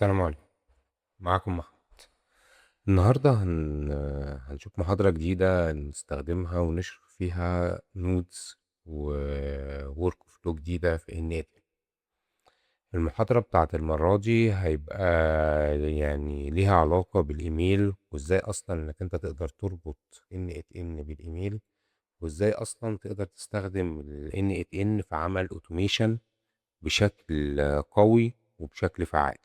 السلام عليكم، معاكم محمد. النهاردة هنشوف محاضرة جديدة نستخدمها ونشرح فيها nodes و workflow جديدة في n8n. المحاضرة بتاعت المرة دي هيبقى يعني ليها علاقة بالإيميل، وإزاي أصلا إنك أنت تقدر تربط n8n بالإيميل، وإزاي أصلا تقدر تستخدم ال n8n في عمل automation بشكل قوي وبشكل فعال.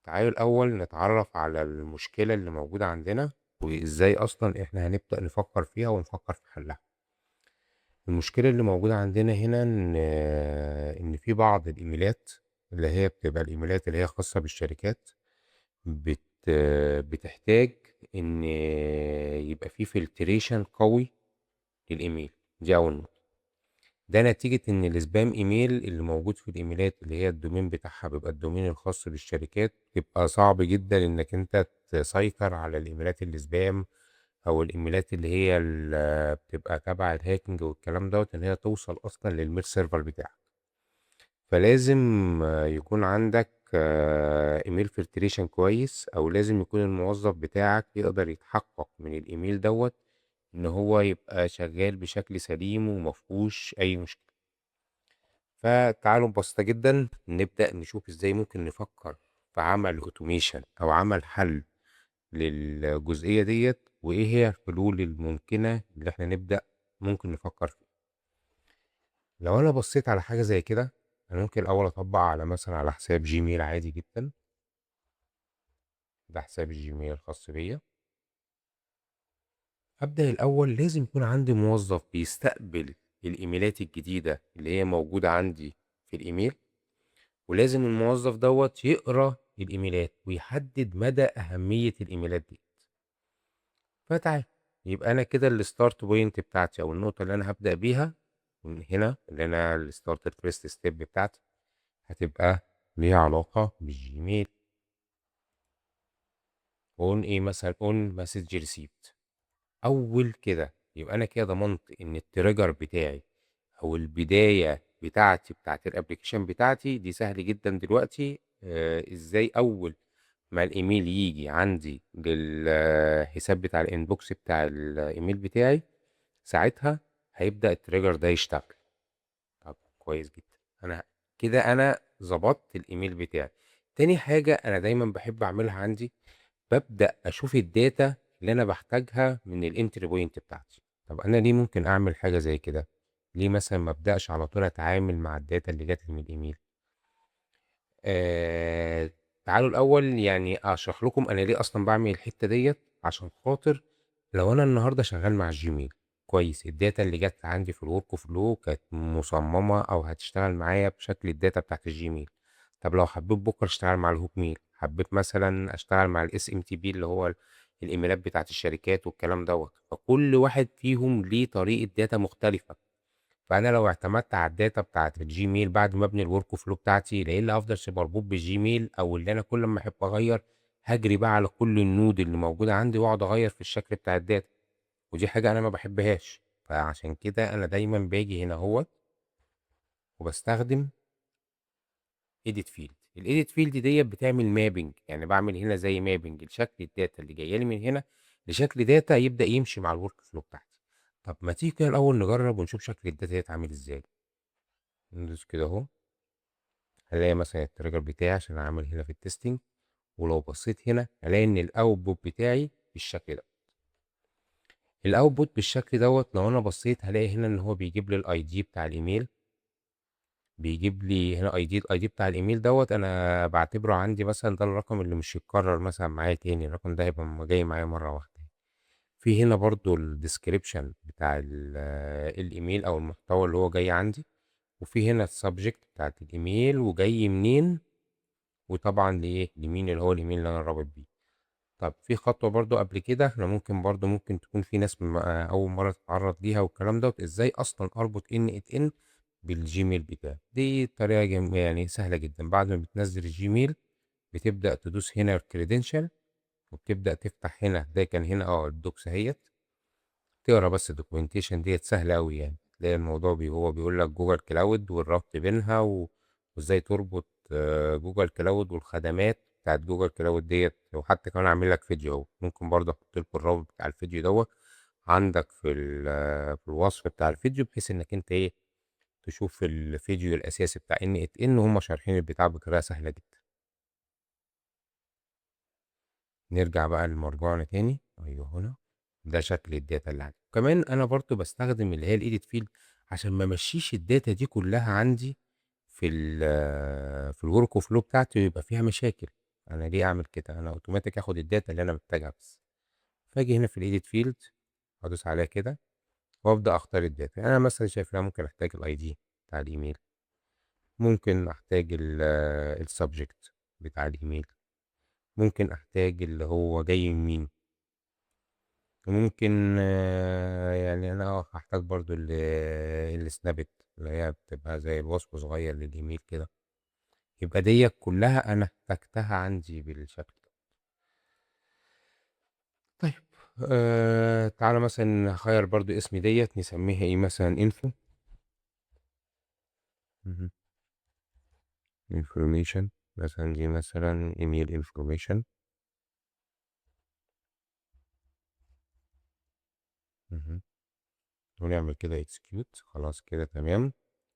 تعالوا الأول نتعرف على المشكلة اللي موجودة عندنا، وإزاي أصلا إحنا هنبدأ نفكر فيها ونفكر في حلها. المشكلة اللي موجودة عندنا هنا إن في بعض الإيميلات اللي هي بتبقى الإيميلات اللي هي خاصة بالشركات بتحتاج إن يبقى في filtration قوي للإيميل. دي أول نقطة. ده نتيجة إن ال spam email اللي موجود في الإيميلات اللي هي ال domain بتاعها بيبقى ال domain الخاص بالشركات، بيبقى صعب جدا إنك أنت تسيطر على الإيميلات ال spam أو الإيميلات اللي هي بتبقى تبع ال hacking والكلام دوت، إن هي توصل أصلا لل mail server بتاعك. فلازم يكون عندك email filtration كويس، أو لازم يكون الموظف بتاعك يقدر يتحقق من الإيميل دوت إن هو يبقى شغال بشكل سليم ومفهوش أي مشكلة. فتعالوا ببساطة جدا نبدأ نشوف إزاي ممكن نفكر في عمل automation أو عمل حل للجزئية ديت، وإيه هي الحلول الممكنة اللي إحنا نبدأ ممكن نفكر فيها. لو أنا بصيت على حاجة زي كده، أنا ممكن الأول أطبق على مثلا على حساب جيميل عادي جدا. ده حساب الجيميل الخاص بيا. أبدأ الأول لازم يكون عندي موظف بيستقبل الإيميلات الجديدة اللي هي موجودة عندي في الإيميل، ولازم الموظف دوت يقرأ الإيميلات ويحدد مدى أهمية الإيميلات دي. فتعال يبقى أنا كده ال start point بتاعتي أو النقطة اللي أنا هبدأ بيها من هنا، اللي أنا ال start ال first step بتاعتي هتبقى ليها علاقة بالجيميل. on إيه مثلا؟ on message received. أول كده يبقى أنا كده ضمنت إن ال trigger بتاعي أو البداية بتاعتي بتاعت ال application بتاعتي دي سهل جدا دلوقتي. إزاي أول ما الإيميل يجي عندي للحساب بتاع ال inbox بتاع الإيميل بتاعي، ساعتها هيبدأ ال trigger ده يشتغل. طب كويس جدا، أنا كده ظبطت الإيميل بتاعي. تاني حاجة أنا دايما بحب أعملها عندي، ببدأ أشوف ال data اللي أنا بحتاجها من ال entry point بتاعتي. طب أنا ليه ممكن أعمل حاجة زي كده؟ ليه مثلا ما أبدأش على طول أتعامل مع ال data اللي جات لي من الإيميل؟ تعالوا الأول أشرح لكم أنا ليه أصلا بعمل الحتة ديت. عشان خاطر لو أنا النهاردة شغال مع الجيميل كويس، ال data اللي جت عندي في ال workflow كانت مصممة أو هتشتغل معايا بشكل ال data بتاعت الجيميل. طب لو حبيت بكرة أشتغل مع الهوت ميل، حبيت مثلا أشتغل مع ال SMTP اللي هو الإيميلات بتاعت الشركات والكلام دوت، فكل واحد فيهم ليه طريقة data مختلفة. فأنا لو اعتمدت على ال data بتاعت الجيميل بعد ما ابني ال workflow بتاعتي، لا إلا هفضل مربوط بالجيميل، أو اللي أنا كل ما أحب أغير هجري بقى على كل ال node اللي موجودة عندي وأقعد أغير في الشكل بتاع ال data، ودي حاجة أنا ما بحبهاش. فعشان كده أنا دايما باجي هنا أهوت وبستخدم edit field. ال edit field ديت بتعمل mapping، يعني بعمل هنا زي mapping لشكل ال data اللي جايه لي من هنا لشكل data يبدأ يمشي مع ال workflow بتاعتي. طب ما تيجي كده الأول نجرب ونشوف شكل ال data ديت عامل ازاي. ندوس كده اهو، هلاقي مثلا ال trigger بتاعي عشان اعمل هنا في ال testing، ولو بصيت هنا هلاقي ان ال output بتاعي بالشكل ده. ال output بالشكل دوت لو انا بصيت هلاقي هنا ان هو بيجيب لي ال ID بتاع الايميل، بيجيب لي هنا ID. ال ID بتاع الايميل دوت انا بعتبره عندي مثلا ده الرقم اللي مش هيتكرر مثلا معايا تاني، الرقم ده هيبقى جاي معايا مرة واحدة. في هنا برضو ال description بتاع الايميل او المحتوى اللي هو جاي عندي، وفي هنا ال subject بتاعت الايميل وجاي منين، وطبعا لايه لمين اللي هو الايميل اللي انا رابط بيه. طب في خطوة برضو قبل كده احنا ممكن برضو ممكن تكون في ناس اول مرة تتعرض ليها والكلام دوت، ازاي اصلا اربط n8n بالجيميل بتاعي. دي طريقة سهلة جدا. بعد ما بتنزل الجيميل بتبدأ تدوس هنا ال credential، وبتبدأ تفتح هنا، ده كان هنا ال docs اهيت، تقرا بس ال documentation ديت سهلة أوي. تلاقي الموضوع هو بيقول لك Google Cloud والربط بينها وازاي تربط Google Cloud والخدمات بتاعة Google Cloud ديّة، وحتى كمان أعمل لك فيديو أهو، ممكن برضه أحط لكم الرابط بتاع الفيديو دوّة عندك في الوصف بتاع الفيديو، بحيث إنك أنت إيه، تشوف الفيديو الأساسي بتاع N8N وهُم شارحين البتاع بطريقة سهلة جدًا. نرجع بقى لمرجوعنا تاني، أيوه هنا، ده شكل ال data اللي عندي. كمان أنا برضه باستخدم اللي هي الedit field عشان ما امشيش الdata دي كلها عندي في الwork flow بتاعتي ويبقى فيها مشاكل. أنا ليه أعمل كده؟ أنا automatic آخد الdata اللي أنا محتاجها بس. فآجي هنا في الedit field أدوس عليها كده وأبدأ أختار الdata. أنا مثلًا شايف إن أنا ممكن أحتاج الID بتاع الإيميل، ممكن أحتاج الsubject بتاع الإيميل، ممكن أحتاج اللي هو جاي من مين. وممكن يعني أنا هاحتاج برضه الsnippet اللي هي بتبقى زي الوصف صغير للإيميل كده. يبقى ديّة كلها أنا احتجتها عندي بالشكل ده. طيب تعالَ مثلًا نغيّر برضه اسم ديّة نسميها إيه مثلًا info. اهم. information مثلًا، دي مثلًا email information. اهم. ونعمل كده execute، خلاص كده تمام.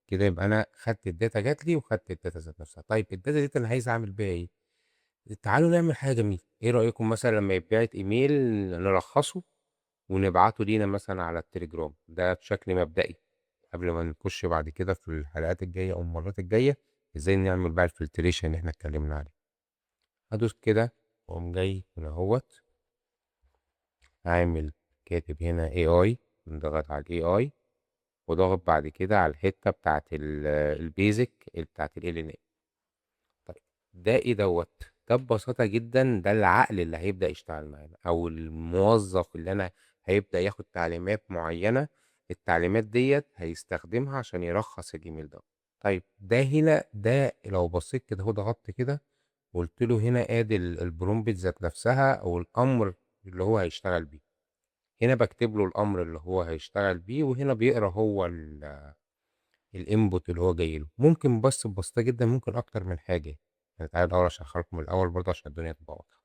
كده يبقى أنا خدت الdata جات لي وخدت الdata ذات نفسها. طيب الdata ديّة أنا عايز أعمل بيها إيه؟ تعالوا نعمل حاجة جميلة، إيه رأيكم مثلًا لمّا يتبعت إيميل نلخصه ونبعته لينا مثلًا على التليجرام، ده بشكل مبدئي قبل ما نخش بعد كده في الحلقات الجاية أو المرات الجاية إزاي نعمل بقى الfiltration اللي إحنا اتكلمنا عليه. هادوس كده وأقوم جاي هنا أهوّة عامل كاتب هنا AI، نضغط على الAI وضاغط بعد كده على الحتة بتاعة الbasic بتاعة الLLM. طيب ده إيه دوّة؟ ده ببساطة جدًا ده العقل اللي هيبدأ يشتغل معانا أو الموظف اللي أنا هيبدأ ياخد تعليمات معينة، التعليمات ديّة هيستخدمها عشان يلخص الإيميل دوّة. طيب ده هنا ده لو بصيت كده أهو ضغطت كده وقُلت له هنا آدي الprompt ذات نفسها أو الأمر اللي هو هيشتغل بيه. هنا باكتب له الأمر اللي هو هيشتغل بيه، وهنا بيقرا هو الinput اللي هو جاي له. ممكن بس ببساطة جدًا ممكن أكتر من حاجة. يعني تعالَ الأول أشرحها لكم من الأول برضه عشان الدنيا تبقى واضحة.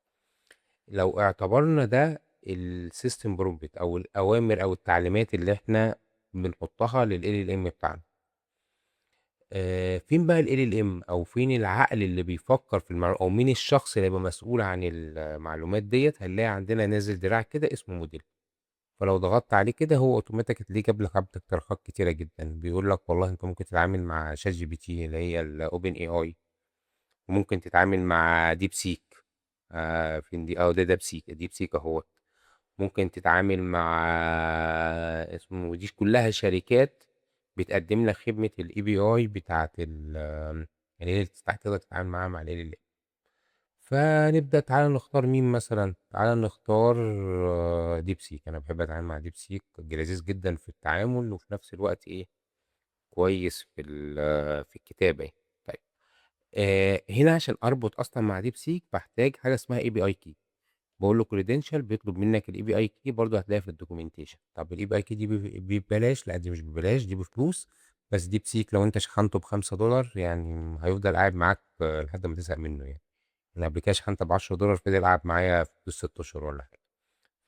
لو اعتبرنا ده الsystem prompt أو الأوامر أو التعليمات اللي إحنا بنحطها للLLM بتاعنا. فين بقى الLLM أو فين العقل اللي بيفكر في أو مين الشخص اللي هيبقى مسؤول عن المعلومات ديّة؟ هنلاقي عندنا نازل دراع كده اسمه model. فلو ضغطت عليه كده هو automatic هتلاقيه جاب لك عدد اقتراحات كتيرة جدًا، بيقول لك والله أنت ممكن تتعامل مع ChatGPT اللي هي الOpenAI، وممكن تتعامل مع DeepSeek، فين دي؟ آه ده DeepSeek، DeepSeek أهوّة. ممكن تتعامل مع اسمه، دي كلها شركات بتقدم لك خدمة الAPI بتاعة اللي هي تقدر تتعامل معاها مع الLLM. فنبدأ تعالَ نختار مين مثلًا؟ تعالَ نختار DeepSeek، أنا باحب أتعامل مع DeepSeek، لذيذ جدًا في التعامل وفي نفس الوقت إيه، كويس في الكتابة يعني. طيب هنا عشان أربط أصلًا مع DeepSeek باحتاج حاجة اسمها API key، باقول له credential بيطلب منك الAPI key، برضه هتلاقيها في الdocumentation. طب الAPI key دي ببلاش؟ لأ دي مش ببلاش، دي بفلوس، بس DeepSeek لو أنت شحنته ب5$ يعني هيفضل قاعد معاك لحد ما تزهق منه يعني. أنا قبل كده شحنت ب10$ فضل قعد معايا في حدود 6 أشهر والّا حاجة.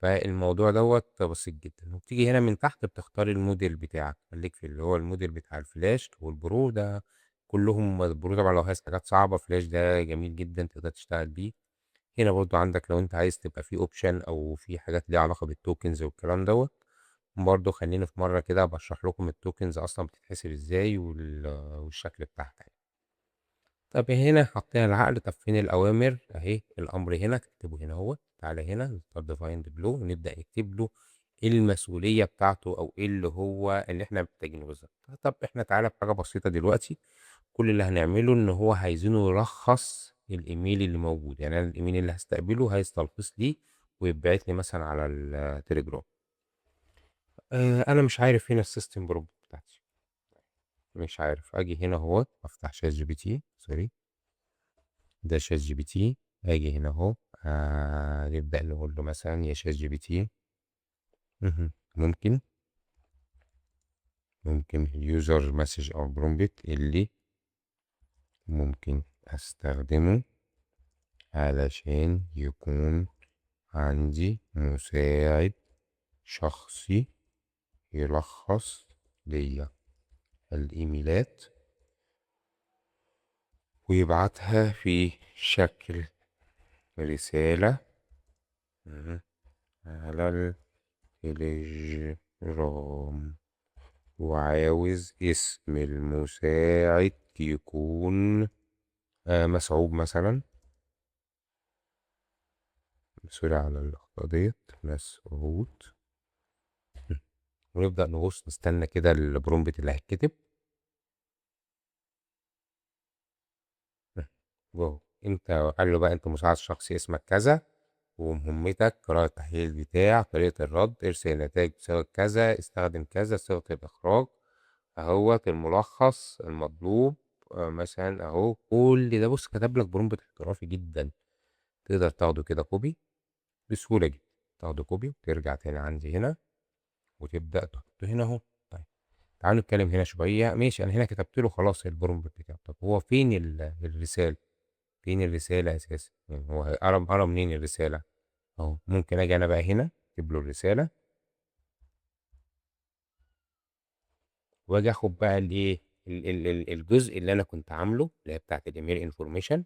فالموضوع دوّة بسيط جدًا. وبتيجي هنا من تحت بتختار الmodel بتاعك، خليك في اللي هو الmodel بتاع الflash والpro، ده كلّهم الpro طبعًا لو عايز حاجات صعبة، flash ده جميل جدًا تقدر تشتغل بيه. هنا برضه عندك لو أنت عايز تبقى في option أو في حاجات ليها علاقة بالtokens والكلام دوّة، برضه خلّيني في مرّة كده أبقى أشرح لكم الtokens أصلًا بتتحسب إزاي والشكل بتاعها يعني. طب هنا حطينا العقل، طب فين الأوامر؟ أهي الأمر هنا اكتبه هنا أهوّة، تعالَ هنا نختار define below ونبدأ نكتب له إيه المسؤولية بتاعته أو إيه اللي هو اللي إحنا محتاجينه بالضبط. طب إحنا تعالَ بحاجة بسيطة دلوقتي، كل اللي هنعمله إن هو عايزينه يلخص الإيميل اللي موجود، يعني أنا الإيميل اللي هاستقبله عايز تلخيص ليه ويتبعت لي مثلًا على التليجرام. أنا مش عارف هنا الsystem prompt بتاعتي. مش عارف، آجي هنا أهوّة أفتح ChatGPT، sorry، ده ChatGPT، آجي هنا أهو، نبدأ نقول له مثلًا يا ChatGPT، اهم، ممكن user message أو prompt اللي ممكن أستخدمه علشان يكون عندي مساعد شخصي يلخص ليا الإيميلات ويبعتها في شكل رسالة على التليجرام، وعاوز اسم المساعد يكون مسعود مثلا. sorry على الأخطاء ديت، مسعود. ونبدأ نبص نستنى كده ال prompt اللي هيتكتب. wow، انت قال له بقى انت مساعد شخصي اسمك كذا، ومهمتك قراءة التحليل بتاع طريقة الرد، ارسل النتائج بصيغة كذا، استخدم كذا، صيغة الإخراج اهوت، الملخص المطلوب، مثلا اهو. كل ده بص كتب لك prompt احترافي جدا، تقدر تاخده كده copy بسهولة جدا، تاخده copy وترجع تاني عندي هنا وتبدأ تحطه هنا اهو. طيب تعالوا نتكلم هنا شوية. ماشي، أنا هنا كتبت له خلاص ال prompt بتاعه. طب هو فين الرسالة؟ فين الرسالة أساسا؟ يعني هو قرا منين الرسالة؟ أهو ممكن أجي أنا بقى هنا أكتب له الرسالة، وأجي آخد بقى الإيه؟ الجزء اللي أنا كنت عامله اللي هي بتاعت ال email information.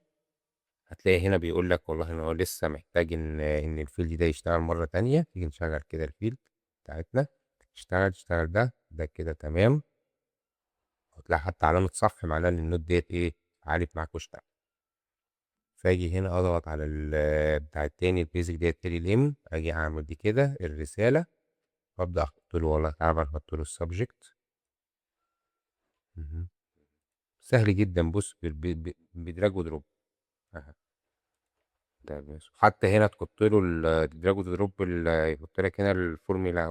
هتلاقي هنا بيقول لك والله إن هو لسه محتاج إن ال field ده يشتغل مرة تانية. تيجي نشغل كده ال field بتاعتنا، اشتغل ده كده تمام. هتلاقي حتى علامة صح معناه إن ال node ديت إيه؟ عالت معاك واشتغل. فاجي هنا أضغط على بتاع التاني ال basic ديت LLM، أجي أعمل دي كده الرسالة، وأبدأ أحط له والله تعالى بقى نحط له ال subject. سهل جدا، بص ب drag و drop. ده بس. حتى هنا تحط له drag و drop يحط لك هنا الفورميلا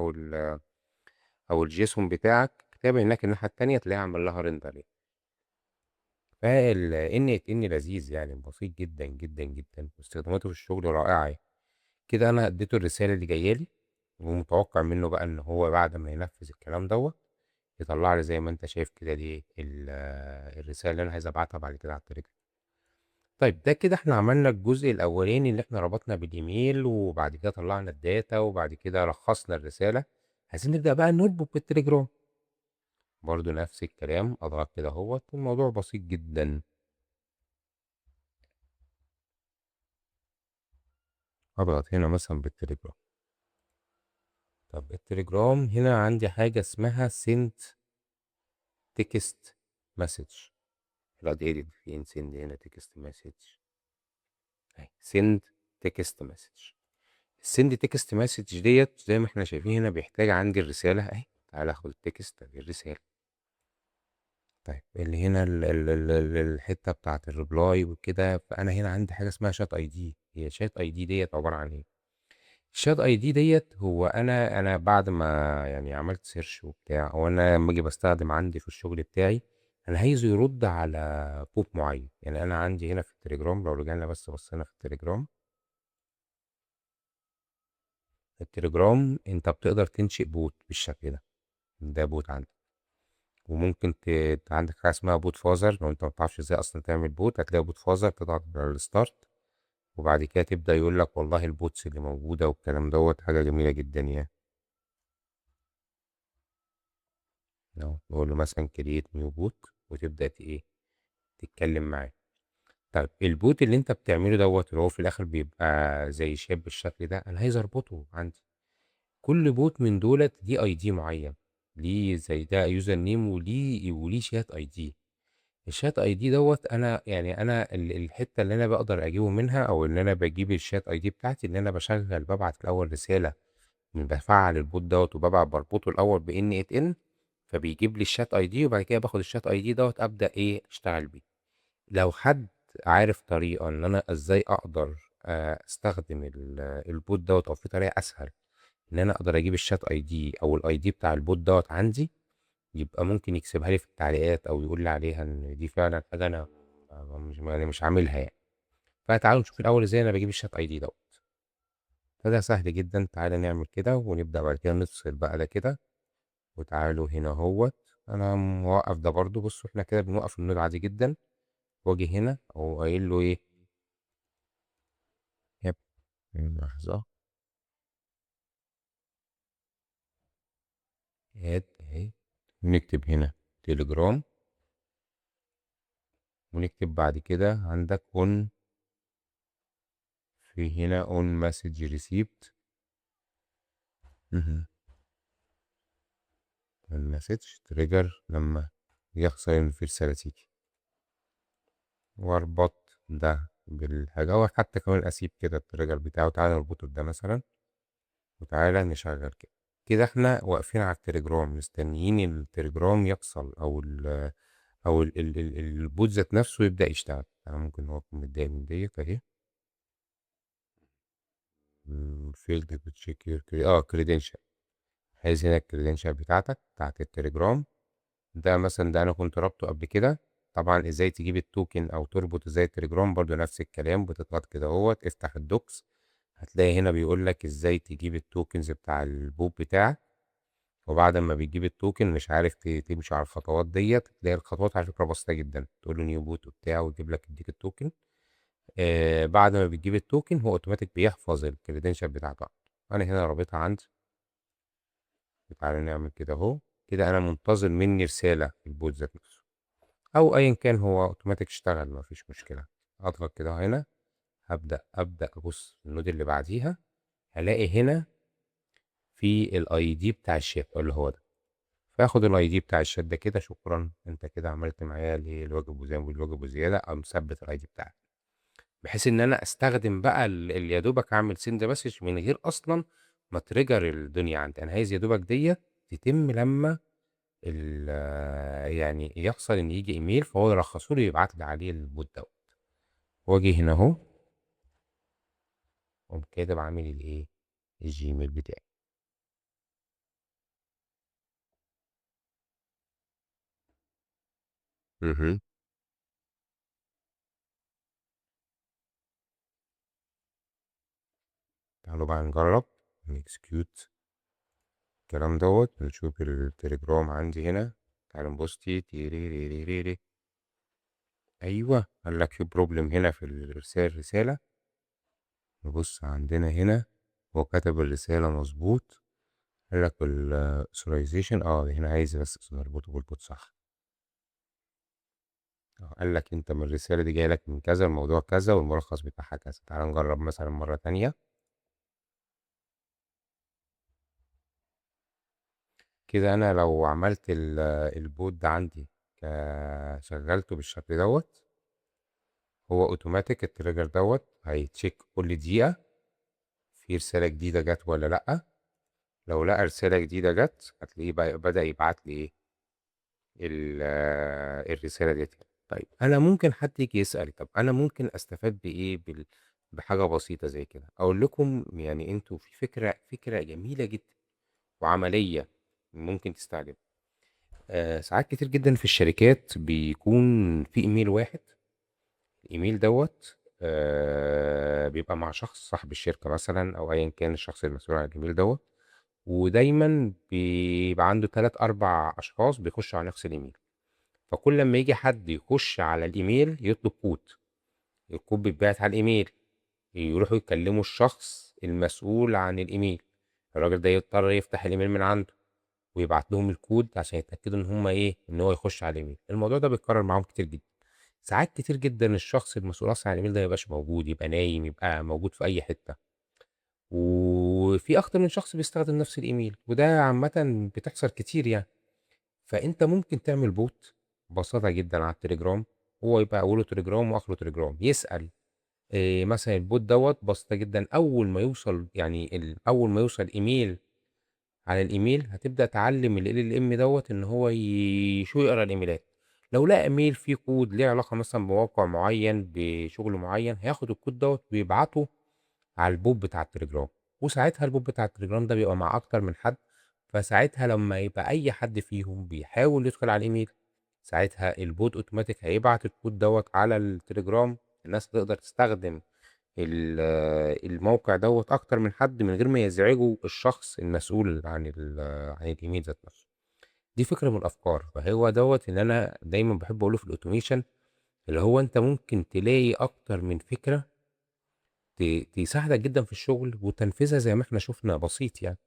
أو ال JSON بتاعك، كتابة هناك الناحية التانية تلاقيها عمل لها render يعني. فال n8n لذيذ يعني، بسيط جدا جدا جدا، واستخداماته في الشغل رائعة يعني. كده أنا اديته الرسالة اللي جاية لي، ومتوقع منه بقى إن هو بعد ما ينفذ الكلام دوت يطلع لي زي ما أنت شايف كده دي الرسالة اللي أنا عايز أبعتها بعد كده على التليجرام. طيب ده كده احنا عملنا الجزء الأولاني اللي احنا ربطنا بالإيميل، وبعد كده طلعنا ال data، وبعد كده لخصنا الرسالة. عايزين نبدأ بقى نربط بالتليجرام. برضو نفس الكلام، أضغط كده اهوت، الموضوع بسيط جدا. أضغط هنا مثلا بالتليجرام. طب التليجرام هنا عندي حاجة اسمها send text message. لا دي edit، فين send هنا text message؟ أهي send text message. send text message ديت زي ما احنا شايفين هنا بيحتاج عندي الرسالة اهي. تعالى اخد ال text ادي الرسالة. طيب اللي هنا الحتة بتاعت ال reply وكده، فأنا هنا عندي حاجة اسمها chat ID. هي chat ID ديت عبارة عن ايه؟ ال chat ID ديت هو انا بعد ما عملت search وبتاع، هو انا لما اجي بستخدم عندي في الشغل بتاعي انا عايزه يرد على bot معين. انا عندي هنا في التليجرام، لو رجعنا بس بصينا في التليجرام، التليجرام انت بتقدر تنشئ bot بالشكل ده، ده bot عندك. وممكن عندك حاجه اسمها BotFather، لو انت ما بتعرفش ازاي اصلا تعمل bot هتلاقي BotFather، تضغط على ال start وبعد كده تبدا يقول لك والله ال bots اللي موجوده والكلام دوت. حاجه جميله جدا يعني. اهو نقول له مثلا create new bot وتبدا تتكلم معاه. طيب ال bot اللي انت بتعمله دوت اللي هو في الاخر بيبقى زي شاب بالشكل ده، انا عايز اربطه عندي. كل bot من دولت ليه ID معين، ليه زي ده username وليه chat ID. ال chat ID دوت انا يعني انا الحته اللي انا بقدر اجيبه منها، او ان انا بجيب ال chat ID بتاعتي، ان انا بشغل ببعت الاول رساله، بفعل ال bot دوت وببعت بربطه الاول ب n8n، فبيجيب لي ال chat ID، وبعد كده باخد ال chat ID دوت ابدا اشتغل بيه. لو حد عارف طريقه ان انا ازاي اقدر استخدم ال bot دوت، او في طريقه اسهل ان انا اقدر اجيب ال chat ID او ال ID بتاع ال bot دوت عندي، يبقى ممكن يكتبها لي في التعليقات او يقول لي عليها ان دي فعلا حاجه انا مش عاملها يعني. فتعالوا نشوف الاول ازاي انا بجيب ال chat ID دوت. فده سهل جدا، تعالى نعمل كده ونبدا بعد كده نفصل بقى ده كده. وتعالوا هنا اهوت، انا موقف ده برضو. بصوا احنا كده بنوقف ال node عادي جدا، واجي هنا اقوم قايل له ايه، yep لحظة، add اهي، ونكتب هنا تليجرام، ونكتب بعد كده عندك on، في هنا on message received، ال message trigger لما يحصل ان في رسالة تيجي، واربط ده بالحاجة، او حتى كمان اسيب كده ال trigger بتاعه. تعالى نربطه بده مثلا، وتعالى نشغل كده. كده احنا واقفين على التليجرام مستنيين التليجرام يحصل، او ال bot ذات نفسه يبدأ يشتغل. انا ممكن هو يكون متضايق من ديت اهي، failed to check your credential، عايز هنا ال credential بتاعتك بتاعت التليجرام ده مثلا، ده انا كنت رابطه قبل كده. طبعا ازاي تجيب ال token او تربط ازاي التليجرام، برضو نفس الكلام، بتضغط كده اهوت، افتح ال docs، هتلاقي هنا بيقول لك ازاي تجيب ال tokens بتاع ال bot بتاعك. وبعد ما بتجيب ال token مش عارف تمشي على الخطوات ديت، تلاقي الخطوات على فكرة بسيطة جدا، تقول له new bot وبتاع ويجيب لك يديك ال token. بعد ما بتجيب ال token هو اوتوماتيك بيحفظ ال credential بتاعته. انا هنا رابطها عندي، تعالى نعمل كده اهو. كده انا منتظر مني رسالة في ال bot ذات نفسه او ايا كان، هو اوتوماتيك اشتغل مفيش مشكلة. اضغط كده هنا، ابدا ابص ال node اللي بعديها، هلاقي هنا في ال ID بتاع الشات اللي هو ده، فاخد ال ID بتاع الشات ده كده، شكرا انت كده عملت معايا الواجب وزي ما بيقول الواجب وزياده، او مثبت ال ID بتاعك، بحيث ان انا استخدم بقى اللي يا دوبك اعمل send message من غير اصلا ما trigger الدنيا عندي. انا عايز يا دوبك ديت تتم لما يحصل ان يجي ايميل، فهو يرخصه لي ويبعت لي عليه ال bot دوت. واجي هنا اهو اقوم كاتب عامل الايه الجيميل بتاعي. تعالوا بقى نجرب ن execute الكلام دوت، نشوف التليجرام عندي هنا. تعالوا نبص تي تي ري ري ري ري ري. ايوه قال لك في problem هنا في الارسال رساله. نبص عندنا هنا هو كتب الرساله مظبوط، قال لك ال authorization، هنا عايز بس نربطه بال bot صح. قال لك انت من الرساله دي جايه لك من كذا، الموضوع كذا والملخص بتاعها كذا. تعال نجرب مثلا مره تانية كده. انا لو عملت ال bot ده عندي شغلته بالشكل دوت، هو اوتوماتيك ال trigger دوت هي check كل دقيقة في رسالة جديدة جت ولا لأ. لو لقى رسالة جديدة جت هتلاقيه بقى بدأ يبعت لي ايه الرسالة ديت. طيب أنا ممكن حد يجي يسأل، طب أنا ممكن أستفاد بإيه بحاجة بسيطة زي كده؟ أقول لكم أنتوا في فكرة جميلة جدا وعملية ممكن تستخدمها. ساعات كتير جدا في الشركات بيكون في إيميل واحد، الإيميل دوت بيبقى مع شخص صاحب الشركة مثلا أو أيا كان الشخص المسؤول عن الإيميل دوت، ودايما بيبقى عنده 3-4 أشخاص بيخشوا على نفس الإيميل. فكل لما يجي حد يخش على الإيميل يطلب كود، الكود بيتبعت على الإيميل، يروحوا يكلموا الشخص المسؤول عن الإيميل، الراجل ده يضطر يفتح الإيميل من عنده ويبعت لهم الكود عشان يتأكدوا إن هم إيه، إن هو يخش على الإيميل. الموضوع ده بيتكرر معاهم كتير جدا. ساعات كتير جدا الشخص المسؤول أصلا عن الإيميل ده ميبقاش موجود، يبقى نايم، يبقى موجود في أي حتة، وفي أكتر من شخص بيستخدم نفس الإيميل، وده عامة بتحصل كتير. فأنت ممكن تعمل bot ببساطة جدا على التليجرام، هو يبقى أوله تليجرام وآخره تليجرام، يسأل إيه مثلا ال bot دوت بسيطة جدا، أول ما يوصل يعني أول ما يوصل إيميل على الإيميل هتبدأ تعلم ال LLM دوت إن هو شو يقرأ الإيميلات. لو لقى إيميل فيه كود ليه علاقة مثلا بموقع معين بشغل معين، هياخد الكود دوت ويبعته على ال bot بتاع التليجرام، وساعتها ال bot بتاع التليجرام ده بيبقى مع أكتر من حد، فساعتها لما يبقى أي حد فيهم بيحاول يدخل على الإيميل، ساعتها ال bot أوتوماتيك هيبعت الكود دوت على التليجرام، الناس تقدر تستخدم الموقع دوت أكتر من حد من غير ما يزعجوا الشخص المسؤول عن الإيميل ذات نفسه. دي فكرة من الأفكار. فهو دوت اللي أنا دايما بحب أقوله في ال automation، اللي هو أنت ممكن تلاقي أكتر من فكرة تساعدك جدًا في الشغل وتنفيذها زي ما إحنا شُفنا بسيط يعني.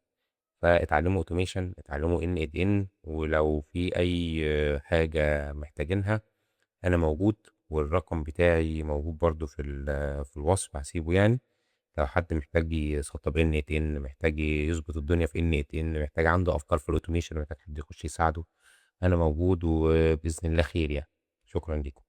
فاتعلموا automation، اتعلموا N8N، ولو في أي حاجة محتاجينها أنا موجود، والرقم بتاعي موجود برضه في الوصف هاسيبه يعني. لو حد محتاج يسطب N8N، محتاج يضبط الدنيا في N8N، محتاج عنده أفكار في الautomation، محتاج حد يخش يساعده، أنا موجود وبإذن الله خير يعني. شكرًا ليكم.